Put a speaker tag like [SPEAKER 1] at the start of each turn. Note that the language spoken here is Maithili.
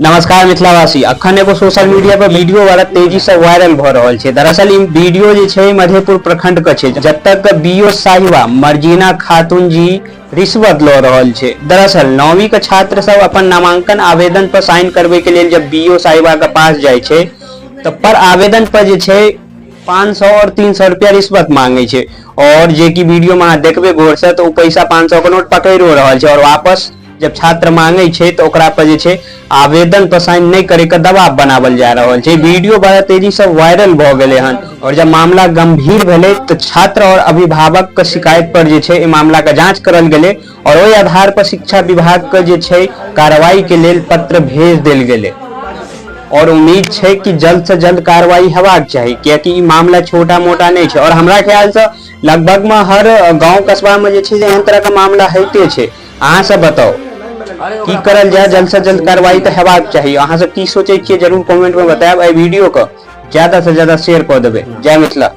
[SPEAKER 1] नमस्कार मिथिलावासी। अखन एगो सोशल मीडिया पर वीडियो बड़ा तेजी से वायरल भ रहल छै। दरअसल ई वीडियो जे छै मधेपुर प्रखंड के छै, जतऽ के बीओ साहिबा मर्जीना खातून जी रिश्वत लऽ रहल छै। दरअसल 9वीं के छात्र सब अपन नामांकन आवेदन पर साइन करबै के लेल जब बीओ साहिबा के पास जाइ छै तऽ पर आवेदन पर जे छै 500 और 300 रुपया रिश्वत मांगे छै। और जे कि वीडियो में अहाँ देखबे गौर से तऽ ओ पैसा 500 के नोट पकड़ियो रहल छै और वापस जब छात्र मांगे छै तऽ ओकरा पर जे छै आवेदन पर साइन नहि करे के दबाव बनावल जा रहल छै। वीडियो बड़ा तेजी से वायरल भऽ गेलै हन और जब मामला गंभीर भेलै तऽ छात्र और अभिभावक के शिकायत पर जे छै ई मामला के जांच करल गेलै और ओहि आधार पर शिक्षा विभाग के जे छै कार्रवाई के लेल पत्र भेज देल गेलै और उम्मीद छै कि जल्द से जल्द कार्रवाई हेबाक चाही, कियाकि ई मामला छोटा मोटा नहि छै। और हमरा ख्याल से लगभग में हर गांव कस्बा में जे छै एहन तरह के मामला होइते छै। अहाँ सब बताउ की करल जाय, जल्द से जल्द कार्रवाई तऽ हेबाक चाही। अहाँ सब की सोचै छियै जरूर कमेंट में बतायब। एहि वीडियो के ज्यादा से ज्यादा शेयर कऽ देबै। जय मिथिला।